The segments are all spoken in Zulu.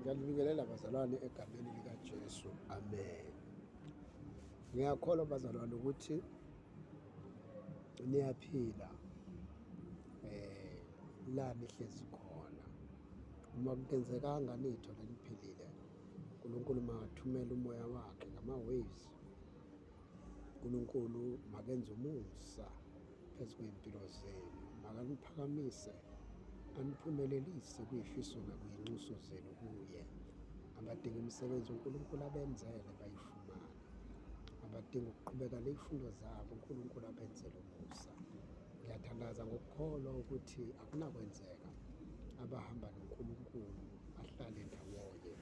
Ngiyanibingelela bazalwane egameni likaJesu. Amen. Ngiyakholwa bazalwane ukuthi niyaphila eh la nihlezi khona. Uma kungenzekanga niyithole niphilile, uNkulunkulu makathumele umoya wakhe ngama-waves. uNkulunkulu makenze umusa phezu kwey'mpilo zenu, makaniphakamise aniphumelelise kuy'fiso nakuy'nxuso zenu kuye. Abadinga imisebenzi uNkulunkulu abenzele bayifumane, abadinga ukuqhubeka ney'fundo zabo uNkulunkulu abenzele umusa. Ngiyathandaza ngokukholwa ukuthi akunakwenzeka abahamba noNkulunkulu bahlale ndawonye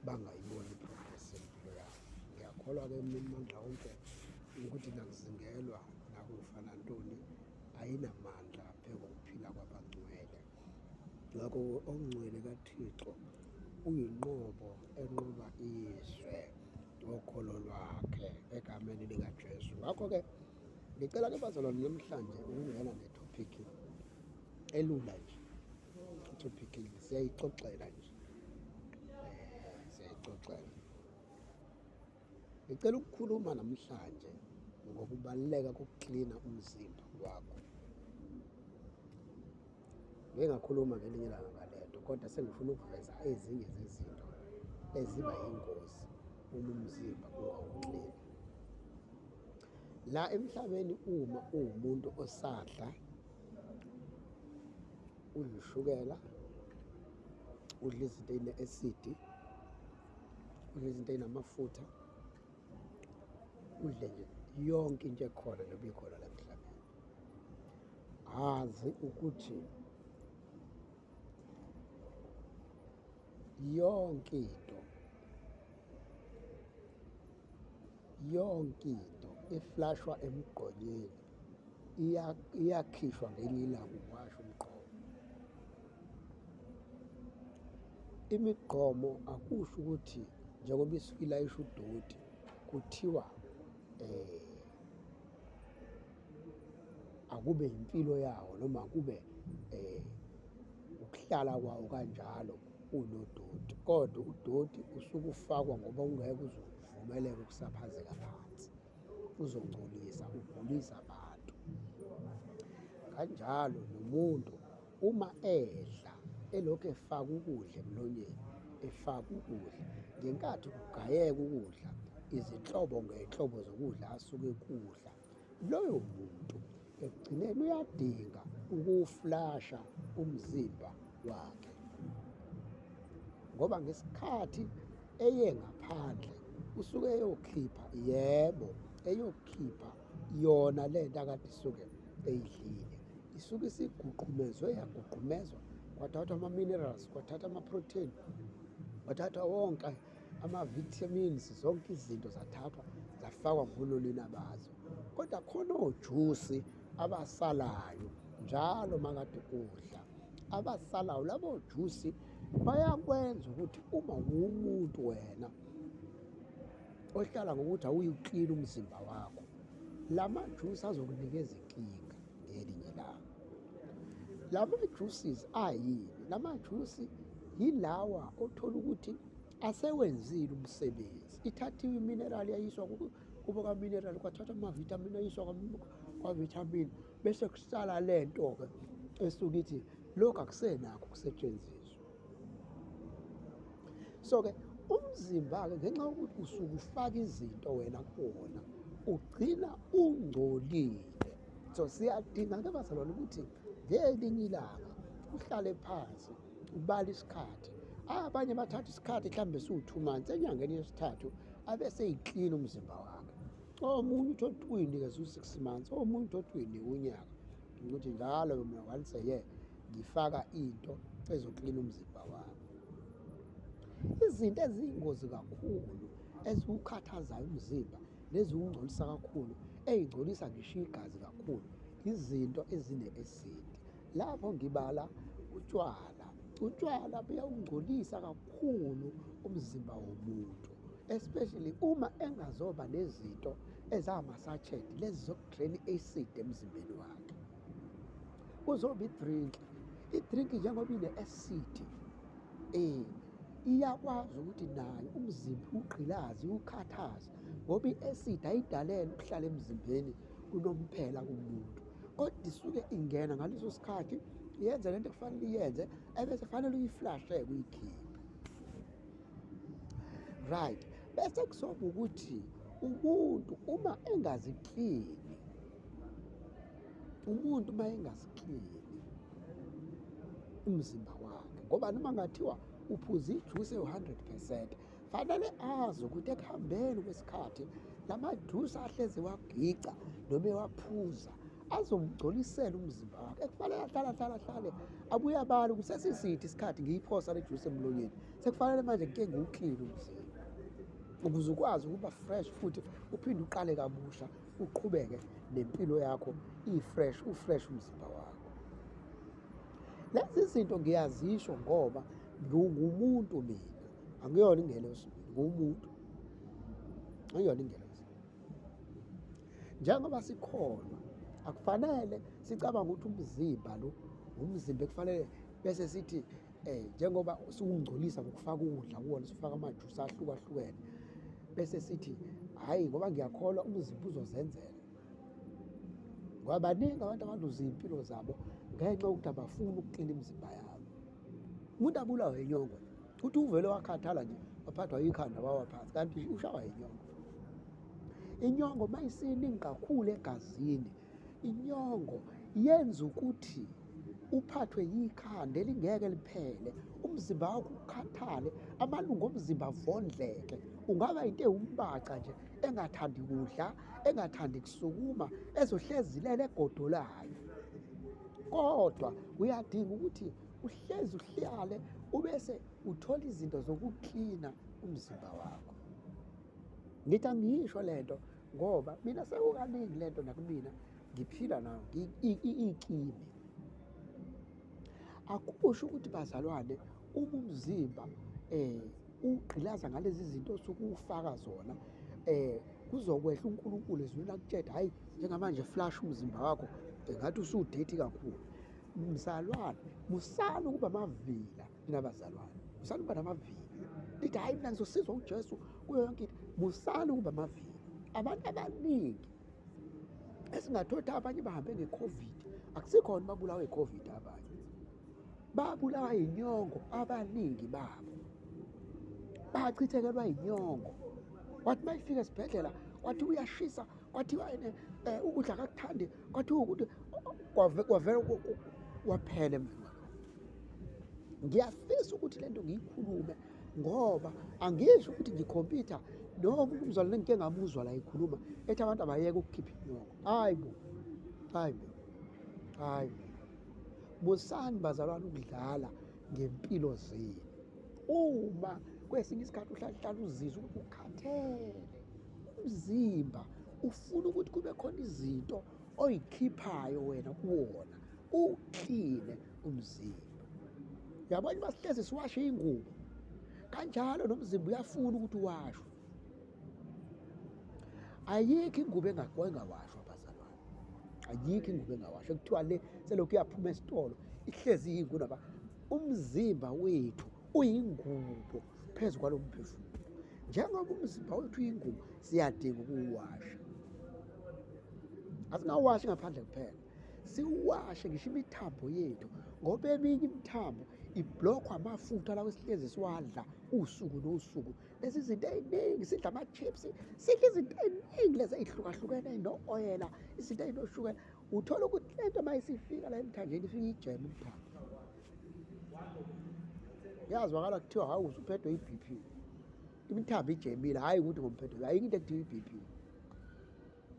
bangayiboni i-progress yempilo yabo. Ngiyakholwa-ke uMninimandla wonke ukuthi nakuzingelwa nakufa nantoni ayinamandla phezu kokuphila kwabangcwele. Ngakho ongcwele kaThixo uyinqobo enqoba izwe ngokholo lwakhe egameni likaJesu. Ngakho-ke ngicela-ke bazalwane namhlanje ukungena ne-topic elula nje, i-topic siyayixoxela nje, siyayixoxela. Ngicela ukukhuluma namhlanje ngokubaluleka kokuklina umzimba wakho. Ngike ngakhuluma ngelinye ilanga ngale nto kodwa sengifuna ukuveza ezinye zezinto eziba yingozi uma umzimba ungawuklini. La emhlabeni uma uwumuntu osadla udla ushukela, udla izinto ey'ne-acid, udla izinto ey'namafutha, udle nje yonke into ekhona njengoba ikhona la emhlabeni. Azi ukuthi yonke into yonke into eflashwa emgqonyeni iyakhishwa ngelinye ilanga uwashe umgqomo. Imigqomo akusho ukuthi njengoba isuke ilayisha udoti kuthiwa akube impilo yawo noma kube ukuhlala kwawo kanjalo unodoti, kodwa udoti usuke ufakwa ngoba ungeke uze uvumeleke ukusaphazeka phansi, uzongcolisa ugulise abantu. Kanjalo nomuntu uma edla elokhu efaka ukudla emlonyeni, efaka ukudla, ngenkathi kugayeka ukudla izinhlobo ngey'nhlobo zokudla asuke ekudla, loyo muntu ekugcineni uyadinga ukuwuflasha umzimba wakhe ngoba ngesikhathi eye ngaphandle usuke eyokhipha, yebo, eyokhipha yona le nto akade isuke eyidlile. Isuke isiguqumezwe yaguqumezwa, kwathathwa ama-minerals, kwathathwa ama-protein, kwathathwa wonke ama-vitamins, zonke izinto zathathwa zafakwa ngononina bazo. Kodwa khona ojusi abasalayo njalo makade udla, abasalayo labo jusi bayakwenza ukuthi uma uwumuntu wena ohlala ngokuthi awuyiklini umzimba wakho, la majusi azokunikeza inkinga ngelinye ilanga. La ma-juices ayini? La majusi yilawa othola ukuthi asewenzile umsebenzi, ithathiwe iminerali yayiswa kubo kaminerali, kwathathwa amavithamini ayiswa kwavithamini, bese kusala le nto-ke esuke ithi lokhu akusenakho ukusetshenziswa. So-ke umzimba-ke ngenxa yokuthi usuke ufaka izinto wena kuwona ugcina ungcolile. So siyadinga-ke bazalwane ukuthi ngelinye ilanga uhlale phansi ubale isikhathi. Abanye bathatha isikhathi mhlawumbe siwu-2 months, enyangeni yesithathu abe seyiklina umzimba wakhe. Omunye uthole ukuthi uyinikeza u-6 months, omunye uthole ukuthi uyinika unyaka. Ukuthi njalo mina once a year ngifaka into ezoklina umzimba wami. Izinto eziyingozi kakhulu eziwukhathazayo umzimba neziwungcolisa kakhulu, ey'ngcolisa ngisho igazi kakhulu, izinto ezine-acid. Lapho ngibala utshwala. Utshwala buyawungcolisa kakhulu umzimba womuntu, especially uma engazoba nezinto ezama-sachet lezi zoku-drain i-acid emzimbeni wakhe. Kuzoba i-drink, i-drink njengoba ine-acid iyakwazi ukuthi nayo umzimba ugqilaze ukhathaze ngoba i-acid ayidalelwe ukuhlala emzimbeni unomphela kumuntu kodwa isuke ingena ngaleso sikhathi yenze lento ekufanele iyenze ebese fanele uyiflashe uyikhiphe. Right, bese kusoba ukuthi umuntu uma engaziklini, umuntu uma engaziklini umzimba wakhe, ngoba noma ngathiwa uphuza ijuice ewu-100%, fanele azi ukuthi ekuhambeni kwesikhathi la majusi ahlezi ewagica noma ewaphuza azomgcolisela umzimba wakhe. Ekufanele ahlale ahlale ahlale abuye abale ukuthi sesiside isikhathi ngiyiphosa le juice emlonyeni, sekufanele manje ngike ngiwukline umzimba ukuze ukwazi ukuba fresh futhi uphinde uqale kabusha uqhubeke nempilo yakho i-fresh, u-fresh umzimba wakho. Lezi zinto ngiyazisho ngoba ngingumuntu mina, angiyona ingelosi mina, ngiwumuntu, angiyona ingelosi. Njengoba sikholwa akufanele sicabange ukuthi umzimba lo umzimba ekufanele bese sithi njengoba siwungcolisa ngokufaka ukudla kuwona, sifaka amajusi ahlukahlukene, bese sithi hhayi ngoba ngiyakholwa umzimba uzozenzela. Ngoba baningi abantu abaluza iy'mpilo zabo ngenxa yokuthi abafuni ukuklina imizimba yabo. Umuntu abulawe inyongo uthi uvele wakhathala nje waphathwa yikhanda wawa phansi kanti ushawa yinyongo. Inyongo uma isiningi kakhulu egazini, inyongo yenza ukuthi uphathwe yikhanda elingeke liphele, umzimba wakho ukhathale, amalungu omzimba avondleke. Ungaba into ewumbaxa nje engathandi kudla, engathandi kusukuma, ezohlezi ilele egodolayo. Kodwa uyadinga ukuthi uhlezi uhlale ubese uthola izinto zokuklina umzimba wakho. Ngithi angiyisho le nto ngoba mina sekukaningi le nto nakumina ngiphila nayo ikimi. Akusho ukuthi bazalwane uma umzimba ugqilaza ngalezi zinto osuke ufaka zona kuzokwehla uNkulunkulu ezulwini akutshele hhayi njengamanje flash umzimba wakho ngathi usudethi kakhulu. Mzalwane, musani ukuba amavila nina bazalwane, musani ukuba namavila. Nithi hhayi mina ngizosizwa uJesu kuyo yonke into. Musani ukuba amavila. Abantu abaningi esingathola abanye bahambe nge-COVID, akusikhona babulawa i-COVID abanye, babulawa yinyongo abaningi babo, bachithekelwa yinyongo. Wathi uma ifika esibhedlela kwathi uyashisa, kwathiwa ene ukudla akakuthandi, kwathiwa ukuthi kwavele kwaphela emveni kwalokho. Ngiyafisa ukuthi le nto ngiyikhulume ngoba angisho ukuthi ngikhompyutha noma umzalwane engike ngamuzwa la ekhuluma ethi abantu abayeke ukukhipha inyongo. Hayi bo, hayi bo, hayi bo. Musani bazalwane ukudlala ngempilo zenu. Uma kwesinye isikhathi uhlala uhlala uzizwa ukuthi ukhathele, umzimba ufuna ukuthi kube khona izinto oyikhiphayo wena kuwona, uwukline umzimba. Uyabona uma sihlezi siwashe iy'ngubo kanjalo nomzimba uyafuna ukuthi uwashwe. Ayikho ingubo engawashwa bazalwane, ayikho ingubo engawashwa ekuthiwa le selokhu yaphuma esitolo ihlezi iyingubo. Umzimba wethu uyingubo phezu kwalo mphefumulo. Njengoba umzimba wethu uyingubo, siyadinga ukuwuwasha. Asingawuwashi ngaphandle kuphela, siwashe ngisho imithambo yethu, ngoba eminye imithambo iblokhwa amafutha lawo esihlezi siwadla usuku nosuku. Lezi zinto ey'ningi, sidla ama-chips, sidla izinto ey'ningi lezi ey'hlukahlukene ey'no-oyela, izinto ey'noshukela. Uthola ukuthi le nto uma isifika la emthanjeni ifike ijeme umthambo. Kuyazwakala kuthiwa hawu usuphethwe i-B_P. Imithambo ijemile, hhayi ukuthi ngomphethwe, ayikho into ekuthiwa i-B_P.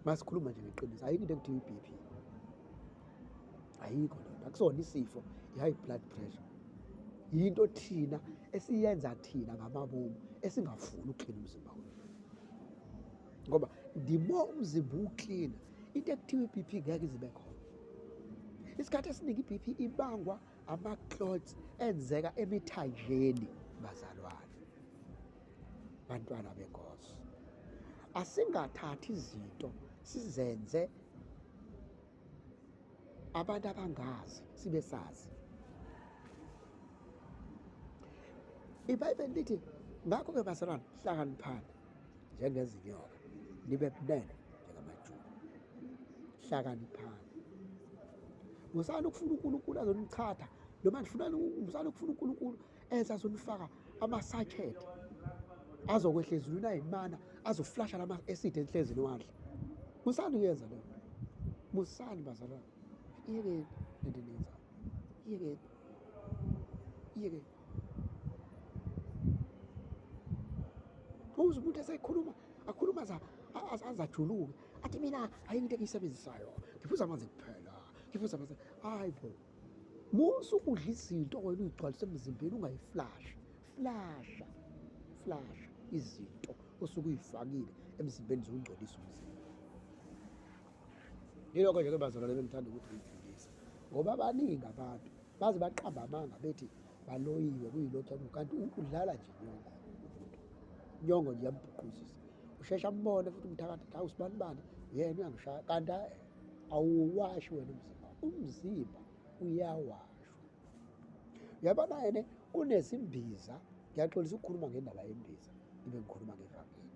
Masikhuluma nje ngeqiniso, ayikho into ekuthiwa i-B_P. Ayikho loo nto, akusona isifo i-high blood pressure. Yinto thina esiyenza thina ngamabomu esingafuni ukuklina umzimba wethu. Ngoba the more umzimba uklina, into ekuthiwa i-B_P ngeke ize ibe khona. Isikhathi esiningi i-B_P ibangwa ama-clots enzeka emithanjeni bazalwane, bantwana benkosi. Asingathathi izinto sizenze abantu abangazi sibe sazi. IBhayibheli lithi ngakho-ke bazalwane hlakaniphani njengezinyoka nibe bunene njengamajuba. Hlakaniphani. Musani ukufuna uNkulunkulu azonichatha noma nifuna musani ukufuna uNkulunkulu eze azonifaka ama-sachet azokwehla ezulwini ayimana azoflasha lama acid enhlezini wadla. Musani ukuyenza leyo nto. Musani bazalwane. Iyekeni lento eniyenzayo. Iyekeni. Iyekeni. Uze umuntu esekhuluma akhuluma azajuluke athi mina ayikho into engiyisebenzisayo ngiphuza amanzi kuphela ngiphuza amanzi hayi bo musa ukudla izinto wena uyigcwalise emzimbeni ungayiflashi flasha flasha izinto osuke uyifakile emzimbeni ziwungcolisa umzimba yilokho nje ke bazalwane bengithanda ukuthi ngifundise ngoba abaningi abantu baze baqamba amanga bethi baloyiwe kuyilokhu kanti udlala nje inyongo umuntu inyongo nje iyambhuquzisa usheshe ambone futhi umthakathi hawu sibani bani uyena uyangishaya kanti awuwashi wena umzimba umzimba uyawashwa uyabona yena kunezimbiza ngiyaxolisa ukukhuluma ngendaba yembiza ngibe ngikhuluma ngevangeli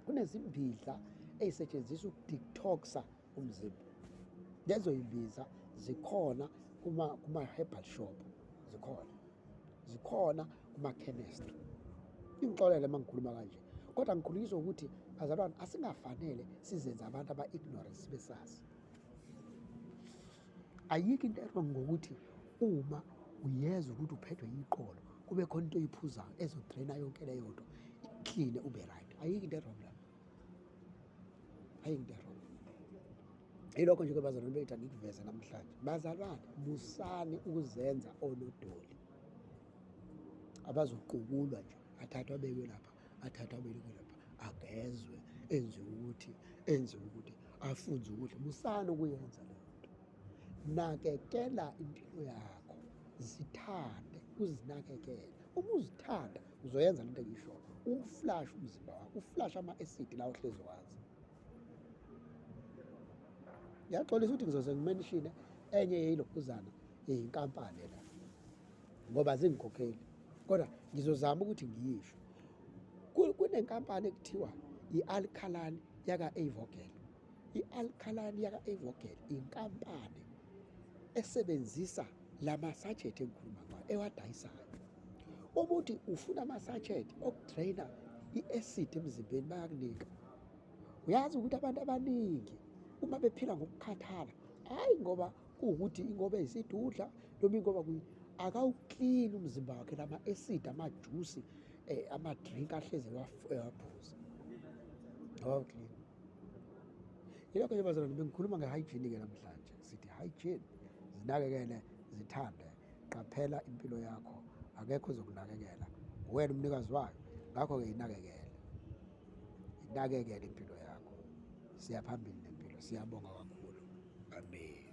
kunezimbidla ey'setshenziswa ukudetoxa umzimba lezo yimbiza zikhona kuma-herbal shop zikhona zikhona kuma-chemist ingixolele uma ngikhuluma kanje kodwa ngikhulunyiswa ukuthi bazalwane asingafanele sizenze abantu aba-ignorant sibe sazi ayikho into erong ngokuthi uma uyezwa ukuthi uphethwe yiqolo kube khona into oyiphuzayo ezodraina yonke leyo nto ikline ube right ayikho into erong lapho ayikho into erong yilokho nje ke bazalwane bethu angikuveze namhlanje bazalwane musani ukuzenza onodoli abazoqukulwa nje athathwe abekwe lapha athathwe abekwe lapha agezwe enziwe ukuthi enziwe ukuthi afunze ukudla musani ukuyenza leyo nto nakekela impilo yakho zithande uzinakekele uma uzithanda uzoyenza lento engiyishoyo uflash umzimba wakho uflash ama-acid la ohlezi wazi ngiyaxolisa ukuthi ngizoze ngimenishine enye yeyilokhuzana yeyinkampani la ngoba zingikhokheli kodwa ngizozama ukuthi ngiyisho kunenkampani ekuthiwa i-alkaline yaka-avogel i-alkaline yaka-avogel inkampani esebenzisa la masajethi engikhuluma ngayo ewadayisayo uma uthi ufuna amasajethi okudraina i-acid emzimbeni bayakunika uyazi ukuthi abantu abaningi uma bephila ngokukhathala hhayi ngoba kuwukuthi ingoba eyisidudla noma ingoba kuyi akawuklini umzimba wakhe lama-acid amajusi um ama-drink ahlezi ewaphuza awawuklini yilokho nje bazalwane bengikhuluma nge-hygiene-ke namhlanje sithi hygiene zinakekele zithande qaphela impilo yakho akekho ozokunakekela uwena umnikazi wayo ngakho-ke inakekele inakekele impilo yakho siya phambili nempilo siyabonga kakhulu amen.